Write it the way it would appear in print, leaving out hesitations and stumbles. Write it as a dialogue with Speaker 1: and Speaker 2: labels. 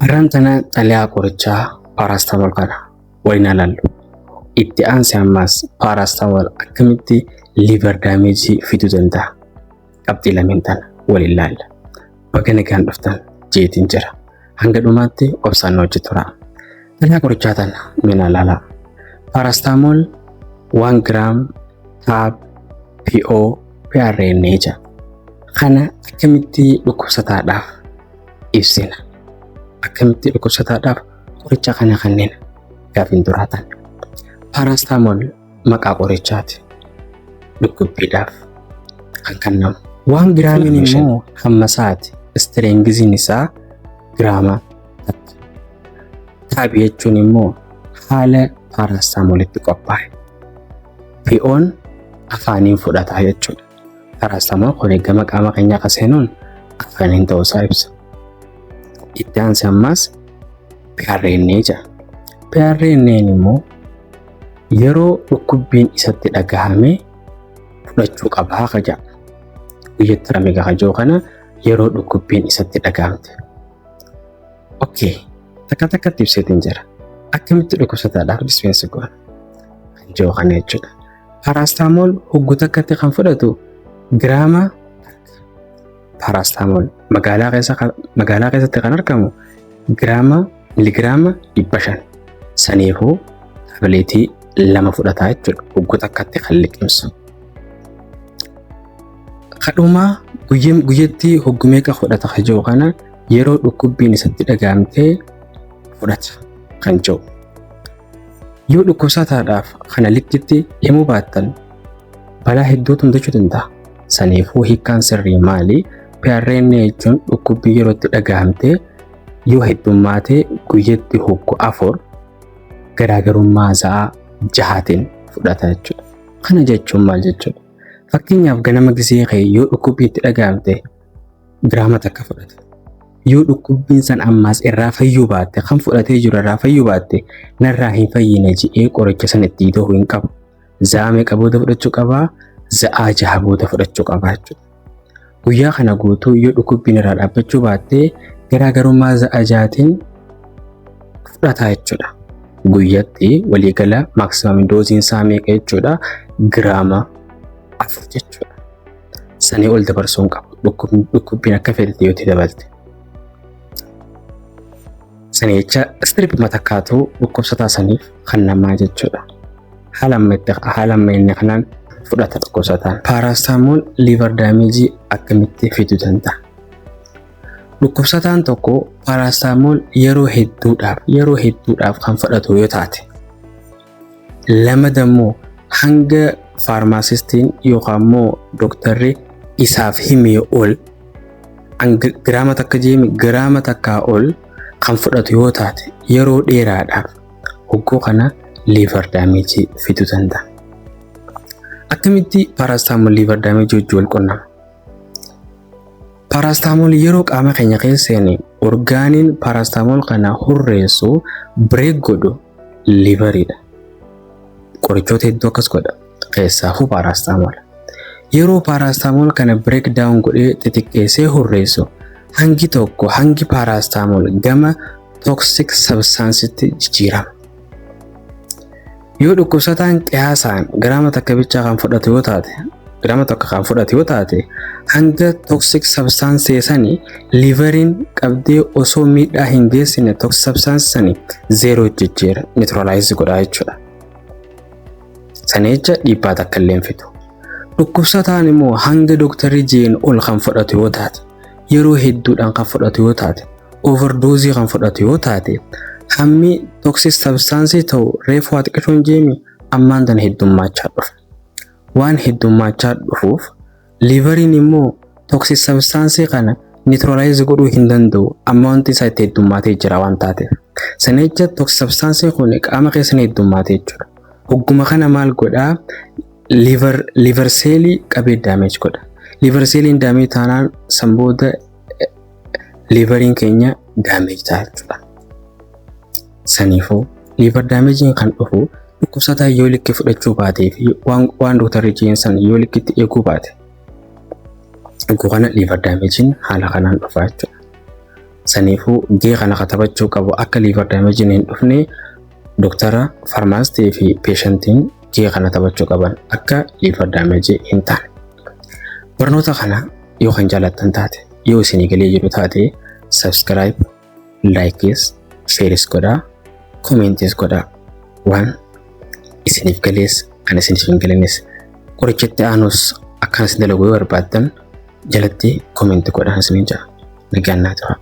Speaker 1: Har'aan tana xalayaa qorichaa paracetamol kana waliin ilaallu. Itti aansee ammaas paracetamol akkamitti liver damage fiduu danda'a? Qabxii lameen tana waliin ilaalla. Baga nagaan dhuftan jeetiin jira. Hanga dhumaatti obsaan nu hojii tura. Xalayaa qorichaa tana mina ilaalaa. Paracetamol 1 gram tab PO PRN jedha. Kana akkamitti dhukkubsataadhaaf ibsina? Akkamitti dhukkubsataadhaaf qoricha kana kanneen gaafiin duraatan? Paracetamol maqaa qorichaati. Dhukkubbiidhaaf kan kennamu. 1 gramiin immoo hamma isaati. Strengthiin isaa giraama 1. Tab jechuun immoo haala paracetamolitti qophaa'e. PO'n afaaniin fudhataa jechuudha. Paracetamol kun gama qaama keenyaa akka seenuun afaaniin ta'uusaa ibsa. Itti aansee ammaas PRN jedha. PRN immoo yeroo dhukkubbiin isatti dhagahame fudhachuu qabaa ka jedha. Guyyatti rame kajoo kana yeroo dhukkubbiin isatti dhagahamte. Okay, takka takkatti ibseetiin jira. Akkamitti dhukkubsataadhaaf dispense goona? Kan jiru kana jechuudha. Paracetamol hoggu takkatti kan fudhatu giraama 1. Paracetamol magaalaa keessatti kan argamu giraama miligiraama 500. Saniifuu taabileetii lama fudhataa jechuudha. Hoggu takkatti kan liqimsu. Kadhumaa guyyatti hoggu meeqa fudhata ka jiru kana yeroo dhukkubbiin isatti dhagahamtee fudhata kan jiru. Yoo dhukkubsataadhaaf kana likkitti himuu baattan balaa hedduutu mudachuu danda'a. Saniifuu hiikkaan sirrii maali? PRN jechuun dhukkubbii yeroo itti dhagahamtee yoo heddummaate guyyatti hoggu afur garaagarummaa sa'a 6tiin fudhata jechuudha. Kana jechuun maal jechuudha? Fakkeenyaaf, ganama gisee ka'e yoo dhukkubbii itti dhagahamte giraama 1 fudhata. Yoo dhukkubbiin san ammaas irraa fayyuu baatte, kan fudhatee jiru irraa fayyuu baatte, narraa hin fayyine jedhee qoricha san itti ida'uu hin qabu. Za'aa meeqa booda fudhachuu qabaa? Za'aa 6 booda fudhachuu qabaa jechuudha. Guyyaa kana guutuu yoo dhukkubbiin irraa dhaabbachuu baatte garaagarummaa za'aa 6tiin fudhataa jechuudha. Guyyatti waliigala maximum doseiin isaa meeqa jechuudha? Giraama 4 jechuudha. Sanii ol dabarsuu hin qabu. Dhukkubbiin akka fedhate yoo itti dabalte. Sanii jecha strip matakkaatu dhukkubsataa saniif kan namaa jechuudha. Haala amma inni kanaan fudhata dhukkubsataan. Paracetamol liver damage akkamitti fiduu danda'a? Dhukkubsataan tokko paracetamol yeroo hedduudhaaf kan fudhatu yoo taate, lama dammoo hanga pharmacistiin yookaan immoo dooktarri isaaf himee ol, giraama 1 jeemi giraama 1 ol kan fudhatu yoo taate yeroo dheeraadhaaf, hogguu kana liver damage fiduu danda'a. Akkamitti paracetamol liver damage wajjin wal qunnama? Paracetamol yeroo qaama keenya keessa seene organiin paracetamol kana hurreessu, break godhu, liveriidha. Qorichoota hedduu akkas godha. Keessaafuu paracetamol. Yeroo paracetamol kana break down godhee xixiqqeessee hurreessu, hangi tokko hangi paracetamol gama toxic substanceitti jijjiirama. Yoo dhukkubsataan qiyaasaan giraama 1 bichaa kan fudhatu yoo taate, giraama 1 kan fudhatu yoo taate, hanga toxic substance sanii liveriin qabdee osoo miidhaa hin geessine toxic substance sanii zero jijjiira, neutralize godhaa jechuudha. Sana jecha dhiibbaa takka illee hin fidu. Dhukkubsataan immoo hanga dooktarri jeen ol kan fudhatu yoo taate, yeroo hedduudhaan kan fudhatu yoo taate, overdose kan fudhatu yoo taate, hammi toxic substance ta'u reefu waa xiqqishoon jeemi ammaan tana heddummaachaa dhufa. Waan heddummaachaa dhufuuf liveriin immoo toxic substance kana neutralize godhuu hin danda'u, amma wanti isaa itti heddummaatee jira waan taateef. Sana jecha toxic substance kun qaama keessa ni heddummaatee jechuudha. Hogguma kana maal godhaa? Liver cellii qabee damage godha. Liver celliin damage taanaan san booda liveriin keenya damage ta'a jechuudha. Saniifuu liver damageiin kan dhufu dhukkubsataa yoo likki fudhachuu baatee fi waan dooktarri jeen san yoo likkitti eeguu baate. Eeguu kana liver damageiin haala kanaan dhufa jechuudha. Saniifuu gahee kana taphachuu qabu akka liver damageiin hin dhufne doktara, pharmacistii fi patientiin gahee kana taphachuu qaban akka liver damageii hin taane. Barnoota kana yoo kan jaalattan taate, yoo isinii galee jiru taate, subscribe, likeis, shareis godhaa, commentis godhaa. Waan isiniif galees kan isiniif hin galinis, qorichatti aanus akkana isin dalagu yoo barbaaddan jalatti comment godhaa isiniin jedha. Nagaan naa tura.